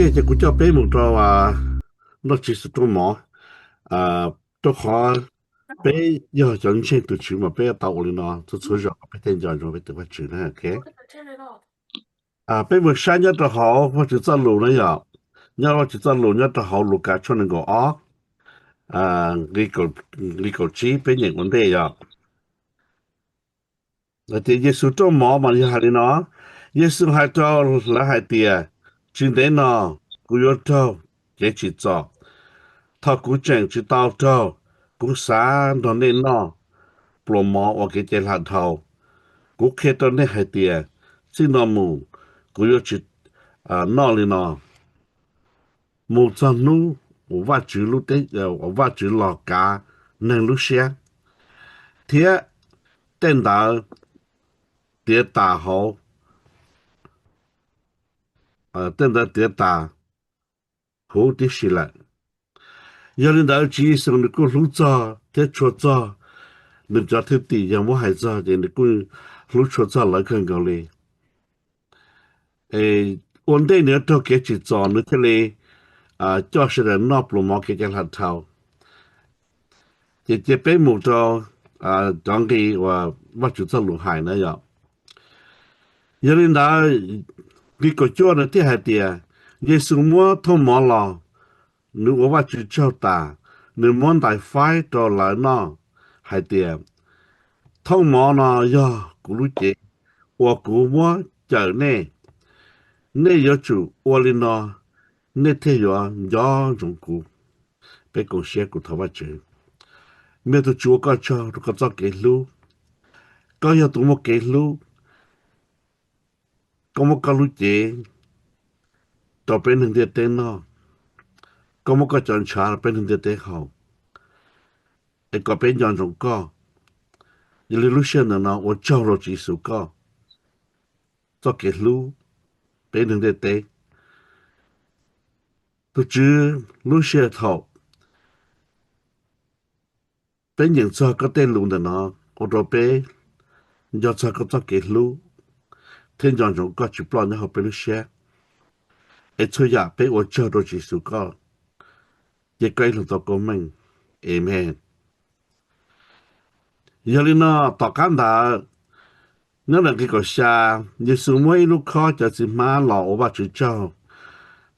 Ces kuv coj peb mus rau Vajtswv xwm rooj mov, rau qhov peb yog cov ntseeg tus Tswv mas peb tau ua li no txhua txhua zaus peb thiaj nco ntsoov peb tus Vajtswv na. Peb mus saib nyob rau hauv Vajtswv txoj lus na yom, nyob Vajtswv txoj lus nyob rau hauv Lukas tshooj nees nkaum ob, nqe kaum tsib peb nyeem ua ntej yom. Tias Yexus rooj mov mas yog hais li no, Yexus hais rau lawv hais tias, tsis ntev no kuv yuav raug kev tsim txom. Thaum kuv tseem tsis tau raug, kuv xav nrog nej noj pluas mov ua kev cai hla dhau. Kuv qhia rau nej hais tias, txij no mus kuv yuav tsis noj li no mus txog hnub uas Vajtswv lub teb, uas Vajtswv los kav neeg lub siab, thiab tej ntawd tiav tas hauv, tej ntawd tiav tas huv tib si lawm. Yog li ntawd Tswv Yexus nws kuj hlub txog thiab tshua txog nws cov thwj tim, yog muab hais txog ces nws kuj hlub tshua txog lawv kawg nkaus li. Ua ntej nws yuav raug kev tsim txom nws thiaj li coj sawv daws noj pluas mov kev cai hla dhau. Ces cia peb mus rau cov nqe uas Vajtswv txoj lus hais na yom. Yog li ntawd, nqe kaum cuaj nws thiaj hais tias, Yexus muab thooj mov los, nws ua Vajtswv tsaug tas, nws muab ntais faib rau lawv noj hais tias, thooj mov no yog kuv lub cev uas kuv muab cawm nej. Nej yuav tsum ua li no, nej thiaj yuav nco ntsoov kuv. Peb koom siab kuv thov Vajtswv. Me tus Tswv, ua koj tsaug rau koj txoj kev hlub. Koj yog tus muaj kev hlub. Koj muab koj lub cev rau peb neeg ntiaj teb noj, koj muab koj cov ntshav rau peb neeg ntiaj teb haus, es kom peb nco ntsoov koj. Yog li lub sij hawm ntawm no ua tsaug rau Tswv Yexus koj txoj kev hlub peb neeg ntiaj teb. Tus Tswv, lub sij hawm thaum peb nyeem txog koj tej lus ntawm no, ua rau peb nco txog koj txoj kev hlub thiab nco ntsoov koj tsis ploj nyob hauv peb lub siab, es txhua yam peb ua tsaug rau Tswv Yexus koj, ces koj ib leeg tau koob meej. Amees. Yog li no, tom qab ntawd, nyob ntawm nqe kaum xya, Yexus muab ib lub khob cawv txiv hmab los ua Vajtswv tsaug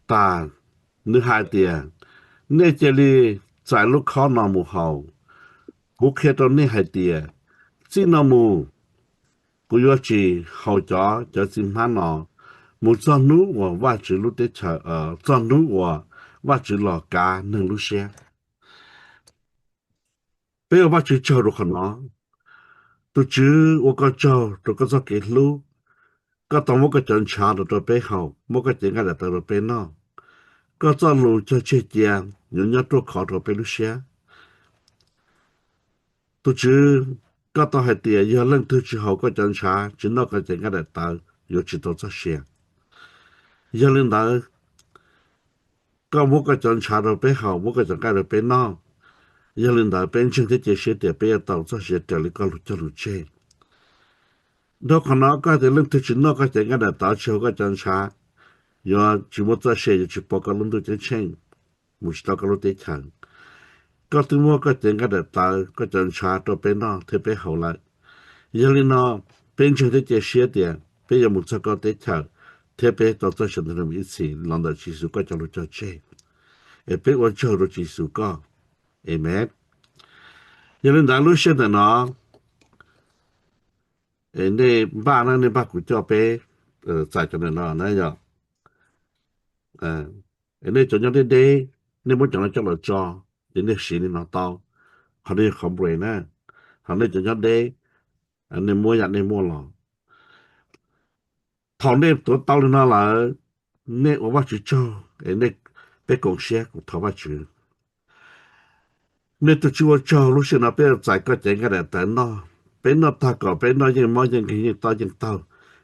tas, nws hais tias, nej cia li txais lub khob no mus haus. Kuv qhia rau nej hais tias, txij no mus kuv yuav tsis haus cov cawv txiv hmab no mus txog hnub uas Vajtswv lub teb chaws, txog hnub uas Vajtswv los kav neeg lub siab. Peb ua Vajtswv tsaug rau qhov no. Tus Tswv, ua koj tsaug rau koj txoj kev hlub. Koj tau muab koj cov ntshav rau rau peb haus, muab koj cev nqaij daim tawv rau peb noj. Koj txoj lus cog tseg cia yuav nyob ruaj khov rau peb lub siab. Tus Tswv, koj tau hais tias yog leej twg tsis haus koj cov ntshav, tsis noj koj cev nqaij daim tawv, yuav tsis tau txoj sia. Yog li ntawd, koj muab koj cov ntshav rau peb haus, muab koj cov nqaij rau peb noj. Yog li ntawd, peb ntseeg thiab cia siab tias peb yuav tau txoj sia raws li koj lus cog lus tseg. Dhau qhov no, koj hais tias leej twg tsis noj koj cev nqaij daim tawv, tsis haus koj cov ntshav, yuav tsis muaj txoj sia, yuav tsis pom koj lub ntuj ceeb tsheej, mus tsis tau koj lub teb chaws. Koj twb muab koj cev nqaij daim tawv, koj cov ntshav rau peb noj thiab peb haus lawm. Yog li no, peb ntseeg thiab cia siab tias peb yuav mus txog koj teb chaws, thiab peb tau txoj sia nrog nws mus ib txhis los ntawm Tswv Yexus koj cov lus cog tseg. Es peb ua tsaug rau Tswv Yexus koj. Amees. Yog li ntawd, lub sij hawm ntawm no, es nej npaj na, nej npaj kuv coj peb txais cov ntawm no na yom. Es nej cov nyob deb deb, nej muab cov no coj los tso, ces nej siv li no tau. Qhov no yog qhov break na. Ho nej cov nyob deb, nej muab yam nej muaj los. Thaum nej tuav tau li no lawm, nej ua Vajtswv tsaug, es nej, peb koom siab kuv thov Vajtswv. Nej tus Tswv, ua tsaug, lub sij hawm no peb yuav txais koj cev nqaij daim tawv noj. Peb noj tag kom peb noj yeej mob yeej nkeeg yeej tob yeej taug.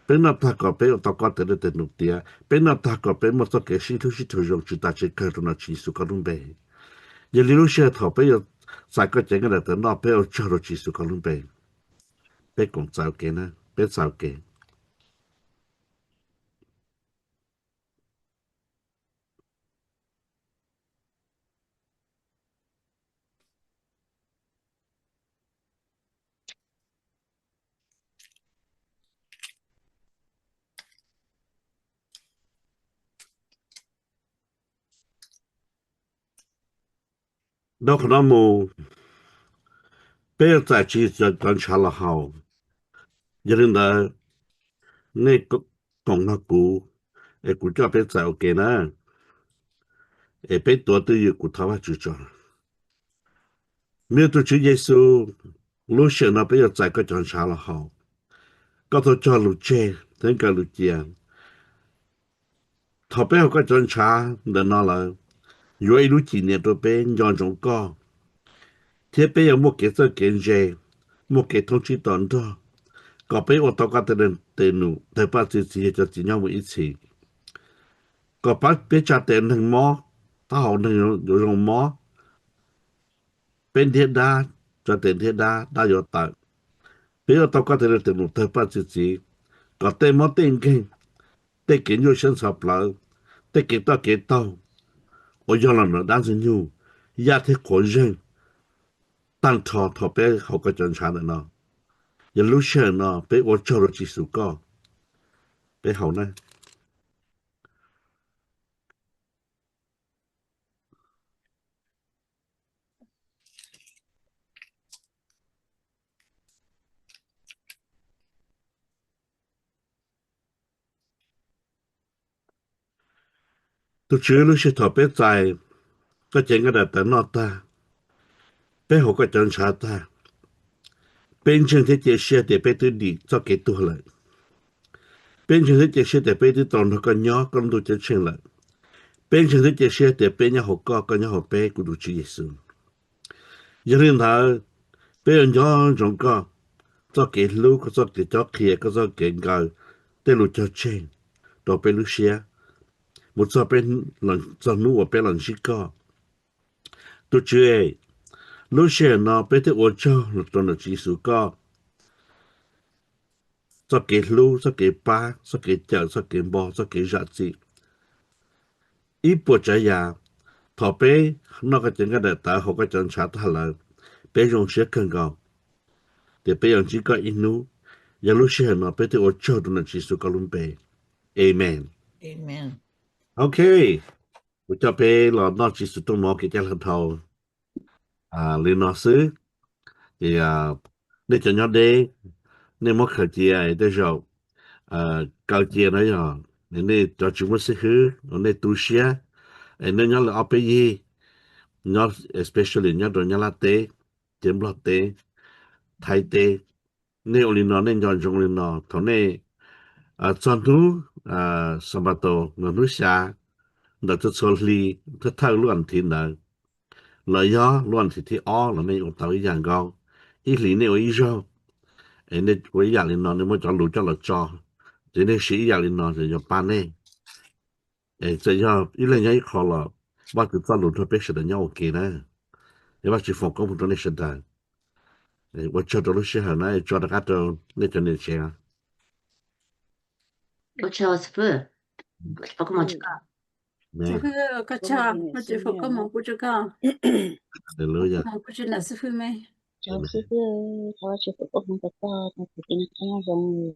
Peb noj tag kom peb ua tau koj tes dej tes num tiav. Peb noj tag kom peb muaj txoj kev sib hlub sib raug zoo tsis tas tsis kawg rau nom Tswv Yexus koj lub npe. Yog li lub sij hawm thaum peb yuav txais koj cev nqaij daim tawv noj, peb ua tsaug rau Tswv Yexus koj lub npe. Peb koom txais ua ke na, peb txais ua ke. Dhau qhov no mus, peb yuav txais Tswv Yexus cov ntshav los haus. Yog li ntawd, nej koom nrog kuv, es kuv coj peb txais ua ke na. Es peb tuav twj ywm kuv thov Vajtswv tso. Me tus Tswv Yexus, lub sij hawm no peb yuav txais koj cov ntshav los haus. Koj tau cog lus tseg thiab kaw lus cia. Thaum peb haus koj cov ntshav ntawm no lawm, yuav ib lub cim niam rau peb nco ntsoov koj, thiab peb yuav muaj kev txawj kev ntse, muaj kev thoob tsib to nrog, kom peb ua tau koj tes num tawg paj txi txiv yog cov txiv nyob mus ib txhis. Kom pab peb tsa tes neeg mob, taub hau neeg yuav zoo mob, peb ntiab dab, tsa tes ntiab dab, dab yuav tawm. Peb yuav tau koj tes num tawg paj txi txiv, kom tej mob tej nkeeg, tej kev nyuaj siab ntxhov plawv, tej kev toj kev taug uas yog los ntawm dab ntxwg nyoog, yaj thiab qhuav zeeg tag nrho thaum peb haus koj cov ntshav ntawm no. Yog lub sij hawm no peb ua tsaug rau Tswv Yexus koj. Peb haus na. Tus Tswv, lub sij hawm thaum peb txais koj cev nqaij daim tawv noj tag, peb haus koj cov ntshav tag, peb ntseeg thiab cia siab tias peb twb dim txoj kev tuag lawm. Peb ntseeg thiab cia siab tias peb twb tau nrog koj nyob koj lub ntuj ceeb tsheej lawm. Peb ntseeg thiab cia siab tias peb nyob hauv koj, koj nyob hauv peb, kuv tus Tswv Yexus. Yog li ntawd, peb yuav nco ntsoov koj txoj kev hlub, koj txoj kev cob qhia, koj txoj kev nkaws tej lus cog tseg rau peb lub siab, mus txog peb, txog hnub uas peb los ntsib koj. Tus Tswv, lub sij hawm no peb thiaj ua tsaug rau ntawm Tswv Yexus koj txoj kev hlub, txoj kev pab, txoj kev cawm, txoj kev npo, txoj kev zam txim. Ib puas tsav yam, thaum peb noj koj cev nqaij daim tawv, haus koj cov ntshav tag lawm, peb zoo siab kawg nkaus tias peb yuav ntsib koj ib hnub. Yog lub sij hawm no peb thiaj ua tsaug rau ntawm Tswv Yexus koj lub npe. Amees. Ok, kuv coj peb los noj Tswv Yexus rooj mov kev cai hla dhau li no xwb. Ces nej cov nyob deb, nej muab khaws cia, tej zaum kaw cia no yog nej cov tsis muaj xib hwb, nej tu siab, es nej nyob lawm ob peb yig, nyob especially nyob rau Nyab Laj teb, ces Nplog teb, Thaib teb, nej ua li no, nej nco ntsoov li no, thaum nej txog hnub Xanpataus, hnub xya ntawm txhua txhua hli, thawj thawj lub as thiv ntawd, los yog lub as thiv thib ob los nej ua tau ib yam nkaus, ib hlis nej ua ib zaug, es nej ua ib yam li no, nej muab cov lus coj los tso, ces nej siv ib yam li no ces yuav pab nej. Es txawm yog ib leeg nyob ib qho los Vajtswv txoj lus nrog peb sawv daws nyob ua ke na. Es Vajtswv foom koob hmoov rau nej sawv daws. Ua tsaug rau lub sij hawm na, tso rov qab rau nej cov niam tsev. Ua tsaug xib hwb, foom koob hmoov rau koj. Xib hwb, koj tsaug, Vajtswv foom koob hmoov pub rau koj. Hallelujah. Foom koob hmoov pub rau ntawm xib hwb me. Tsaug xib hwb, thov Vajtswv foom koob hmoov rau koj, koj tus tij neej qab nyob zoo.